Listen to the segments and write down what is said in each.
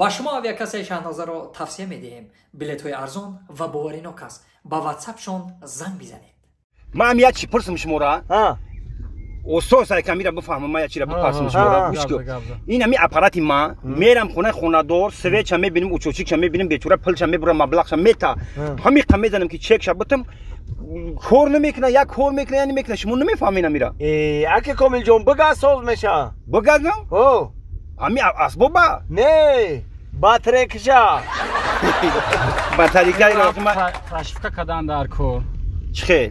Ба шумо авиакассаи Шаҳнозаро тавсия медиҳем. Билетҳои арзон ва боваринок аст. Ба ватсапшон занг бизанед. Ман як чӣ пурсам шуморо? Устод айкамира бифаҳмам, ман як чиро бипурсам шуморо. Гӯш кун. Ин ҳами аппарати ман, мерам хонаи хонадор, свеча мебинам, учочикша мебинам, бечора пулша мебурам, маблағша мета. Ҳамиқа мезанам ки чекша битам, кор намекуна, як кор мекуна, я намекуна. Шумо намефаҳмед амира. Аки Комилҷон, бигаз соз меша. Бигазам? Ҳо. Ҳами асбоба? Не, батарейкаша. Батарейка прошивка кадан дар кор. Чӣ хел?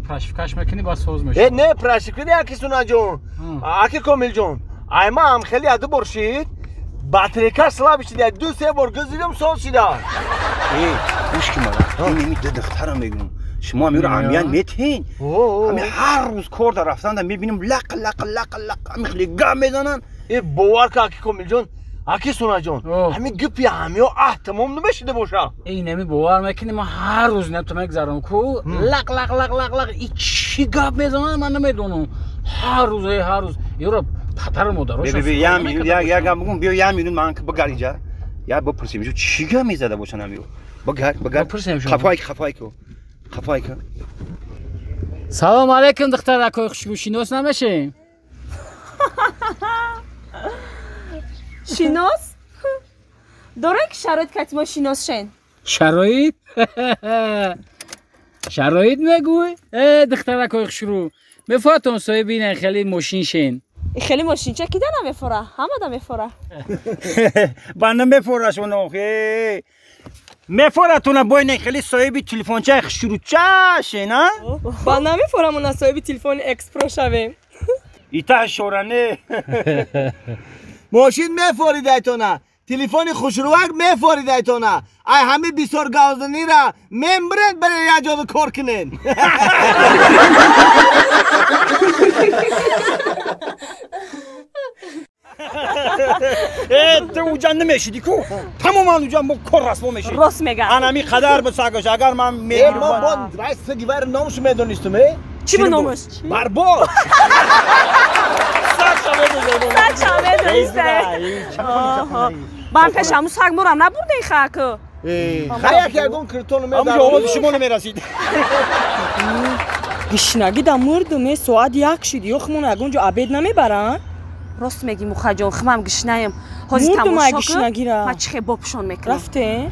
Прошивкаш мекунӣ, баъд соз мешавад. Не, прошивка не, аки Сунаҷон. Аки Комилҷон, ай ман ҳам хеле ду бор шид, батарейкаш слаб шида, 2-3 бор гузидам, соз шида. Гӯш ки мара, ин ду духтара мегӯям. Шумо ҳамиро аҳамият метиҳед? Ҳами ҳар рӯз кор дар рафтанда мебинам лақ лақ лақ лақ ҳами хеле гап мезананд. Бовар кун, аки Комилҷон, аки Сунаҷон, ҳамин гипи ҳамиё тамом намешида боша. Инами бовар мекунӣ, ман ҳар рӯз набто мегзарам ку лақ лақ лақ лақ лақ, и чӣ гап мезананд ман намедонам. Ҳар рӯз, ҳар рӯз ёро падару модарошон. Як гап бигӯм, биё як минут ман бигард инҷа, як бипурсем чӣ гап мезада бошанд ҳамиё. Бигард, бигард. Хафай, хафай ку. Хафай ку. Салом алейкум, духтаракои хушрӯ, шинос намешем? Шинос? Дорем ки шароит кати мо шинос шен. Шароит? Шароит мегӯй? Духтаракои хушрӯ, мефоратон соҳиби ин хеле мошин шен. Хеле мошинча кида намефора? Ҳамада мефора. Ба намефорашон охе. Мефоратона бо ин хеле соҳиби телефончаи хушрӯча шен, а? Ба намефорамона соҳиби телефони Экспро шавем. Ита шоране. Мошин мефоридайтона, телефони хушрӯак мефоридайтона. Ай ҳами бисёр гавзанира мембред баре як ҷода кор кунен. Ту уҷа намешиди ку? Тамоман уҷа мо кор расво мешид. Рост мегӯям. Ан ҳами қадар бисагош, агар ман ман сагивар номашо медонистум, э? Чӣ бу номаш? Барбод. Сагша медониста. Бан пеш ҳамун саг мора набурден хак. Хаяк ягон киртону медар. Ҳамун овози шумо намерасид. Гишнагӣ да мурдум, соат 1 шид, ё хумон ягон ҷо обед намебаранд? Рост мегӣ, Мухаҷон, хумам гишнаем. Ҳозир тамошо кун, ман чӣ хел бопушон мекунам. Рафте?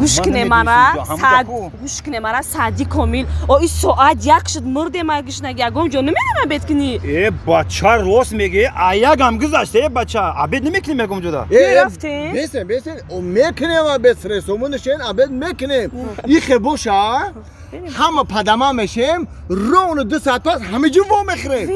Гӯш куне мара, гӯш куне мара, Саъди Комил. О, и соат 1 шуд, мурдем ай гишнагӣ, ягон ҷо намедонам обед кунӣ. Бача, рост мегӣ, аягам гузашта, бача, обед намекунем ягон ҷода. Рафте? Бесен, бесен, мекунем обед, сресомон шен, обед мекунем. Ихе боша, ҳама падама мешем, ровно 2 соат пас ҳама ҷо во мехӯрем.